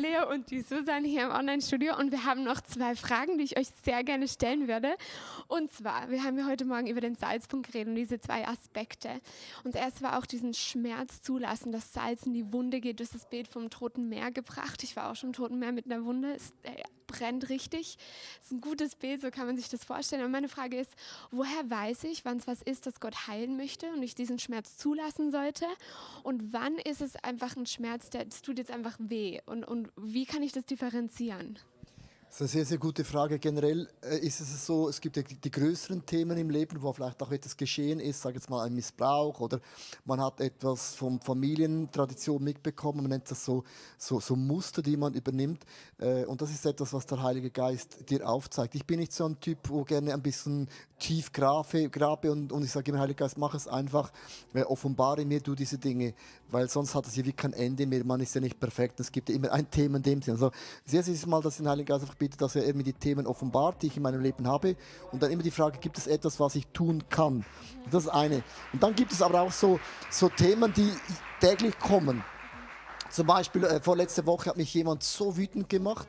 Leo und die Susan hier im Online-Studio und wir haben noch 2 Fragen, die ich euch sehr gerne stellen würde. Und zwar, wir haben ja heute Morgen über den Salzpunkt geredet und diese 2 Aspekte. Und das erste war auch diesen Schmerz zulassen, dass Salz in die Wunde geht. Du hast das Bild vom Toten Meer gebracht. Ich war auch schon im Toten Meer mit einer Wunde. Es brennt richtig. Das ist ein gutes Bild, so kann man sich das vorstellen. Aber meine Frage ist, woher weiß ich, wann es was ist, das Gott heilen möchte und ich diesen Schmerz zulassen sollte? Und wann ist es einfach ein Schmerz, das tut jetzt einfach weh? Und wie kann ich das differenzieren? Das ist eine sehr, sehr gute Frage. Generell ist es so, es gibt ja die größeren Themen im Leben, wo vielleicht auch etwas geschehen ist, sage jetzt mal ein Missbrauch oder man hat etwas von Familientradition mitbekommen, man nennt das so Muster, die man übernimmt. Und das ist etwas, was der Heilige Geist dir aufzeigt. Ich bin nicht so ein Typ, wo gerne ein bisschen tief grabe und ich sage immer, Heiliger Geist, mach es einfach, offenbare mir du diese Dinge, weil sonst hat es ja wie kein Ende mehr, man ist ja nicht perfekt, es gibt ja immer ein Thema in dem Sinn. Also sehr, sehr mal, dass den Heiligen Geist einfach bitte, dass er mir die Themen offenbart, die ich in meinem Leben habe und dann immer die Frage, gibt es etwas, was ich tun kann? Das ist eine. Und dann gibt es aber auch so Themen, die täglich kommen. Zum Beispiel vorletzte Woche hat mich jemand so wütend gemacht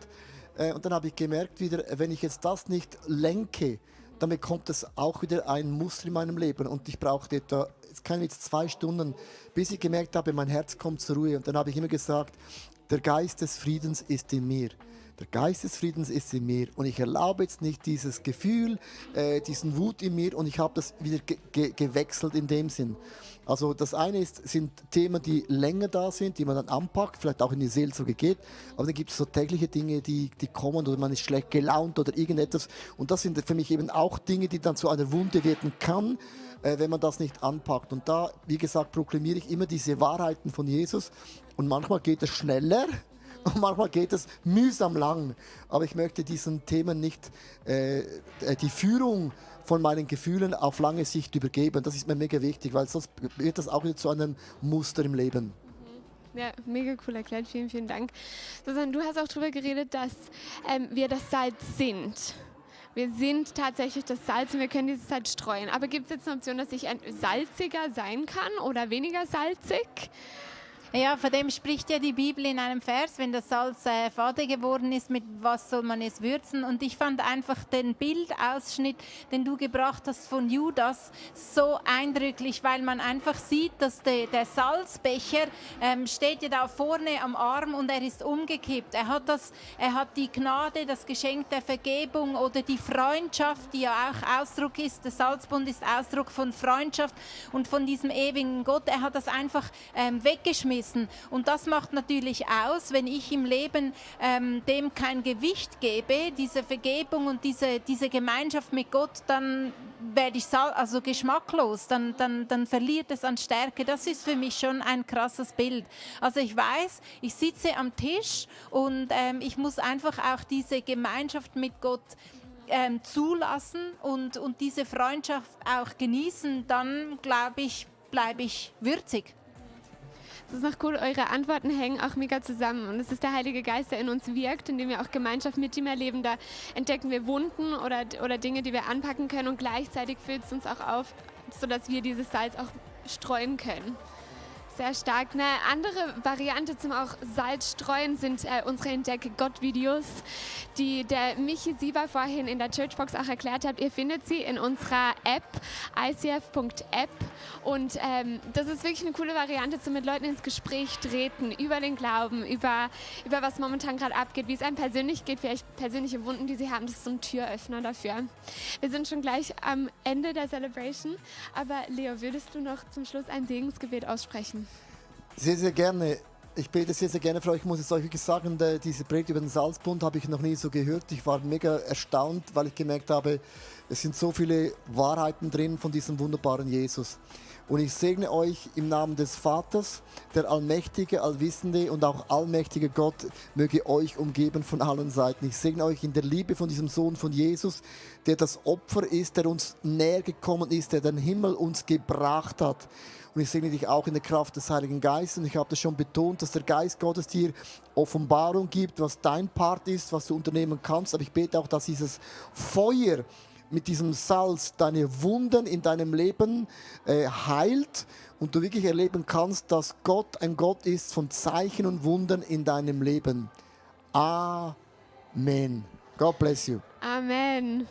und dann habe ich gemerkt wieder, wenn ich jetzt das nicht lenke, dann bekommt es auch wieder ein Muster in meinem Leben. Und ich brauchte etwa, jetzt kann ich jetzt 2 Stunden, bis ich gemerkt habe, mein Herz kommt zur Ruhe. Und dann habe ich immer gesagt, der Geist des Friedens ist in mir. Der Geist des Friedens ist in mir und ich erlaube jetzt nicht dieses Gefühl, diesen Wut in mir und ich habe das wieder gewechselt in dem Sinn. Also das eine sind Themen, die länger da sind, die man dann anpackt, vielleicht auch in die Seelsorge geht, aber dann gibt es so tägliche Dinge, die kommen oder man ist schlecht gelaunt oder irgendetwas und das sind für mich eben auch Dinge, die dann zu einer Wunde werden kann, wenn man das nicht anpackt. Und da, wie gesagt, proklamiere ich immer diese Wahrheiten von Jesus und manchmal geht es schneller. Und manchmal geht es mühsam lang, aber ich möchte diesen Themen nicht die Führung von meinen Gefühlen auf lange Sicht übergeben. Das ist mir mega wichtig, weil sonst wird das auch wieder zu einem Muster im Leben. Ja, mega cool erklärt. Vielen, vielen Dank. Susanne, du hast auch darüber geredet, dass wir das Salz sind. Wir sind tatsächlich das Salz und wir können dieses Salz streuen. Aber gibt es jetzt eine Option, dass ich salziger sein kann oder weniger salzig? Ja, von dem spricht ja die Bibel in einem Vers, wenn das Salz fade geworden ist, mit was soll man es würzen? Und ich fand einfach den Bildausschnitt, den du gebracht hast von Judas, so eindrücklich, weil man einfach sieht, dass der Salzbecher steht ja da vorne am Arm und er ist umgekippt. Er hat die Gnade, das Geschenk der Vergebung oder die Freundschaft, die ja auch Ausdruck ist. Der Salzbund ist Ausdruck von Freundschaft und von diesem ewigen Gott. Er hat das einfach weggeschmissen. Und das macht natürlich aus, wenn ich im Leben dem kein Gewicht gebe, diese Vergebung und diese Gemeinschaft mit Gott, dann werde ich geschmacklos, dann verliert es an Stärke. Das ist für mich schon ein krasses Bild. Also ich weiß, ich sitze am Tisch und ich muss einfach auch diese Gemeinschaft mit Gott zulassen und diese Freundschaft auch genießen, dann glaube ich, bleibe ich würzig. Das ist noch cool, eure Antworten hängen auch mega zusammen und es ist der Heilige Geist, der in uns wirkt, indem wir auch Gemeinschaft mit ihm erleben. Da entdecken wir Wunden oder Dinge, die wir anpacken können und gleichzeitig füllt es uns auch auf, sodass wir dieses Salz auch streuen können. Sehr stark. Eine andere Variante zum auch Salz streuen sind unsere Entdecke-Gott-Videos, die der Michi Sieber vorhin in der Churchbox auch erklärt hat. Ihr findet sie in unserer App, icf.app. Und das ist wirklich eine coole Variante, zum mit Leuten ins Gespräch treten, über den Glauben, über was momentan gerade abgeht, wie es einem persönlich geht, vielleicht persönliche Wunden, die sie haben. Das ist so ein Türöffner dafür. Wir sind schon gleich am Ende der Celebration, aber Leo, würdest du noch zum Schluss ein Segensgebet aussprechen? Sehr, sehr gerne. Ich bete sehr, sehr gerne für euch. Ich muss es euch wirklich sagen, diese Predigt über den Salzbund habe ich noch nie so gehört. Ich war mega erstaunt, weil ich gemerkt habe, es sind so viele Wahrheiten drin von diesem wunderbaren Jesus. Und ich segne euch im Namen des Vaters, der allmächtige, allwissende und auch allmächtige Gott möge euch umgeben von allen Seiten. Ich segne euch in der Liebe von diesem Sohn von Jesus, der das Opfer ist, der uns näher gekommen ist, der den Himmel uns gebracht hat. Und ich segne dich auch in der Kraft des Heiligen Geistes. Und ich habe das schon betont, dass der Geist Gottes dir Offenbarung gibt, was dein Part ist, was du unternehmen kannst. Aber ich bete auch, dass dieses Feuer mit diesem Salz deine Wunden in deinem Leben heilt und du wirklich erleben kannst, dass Gott ein Gott ist von Zeichen und Wundern in deinem Leben. Amen. God bless you. Amen.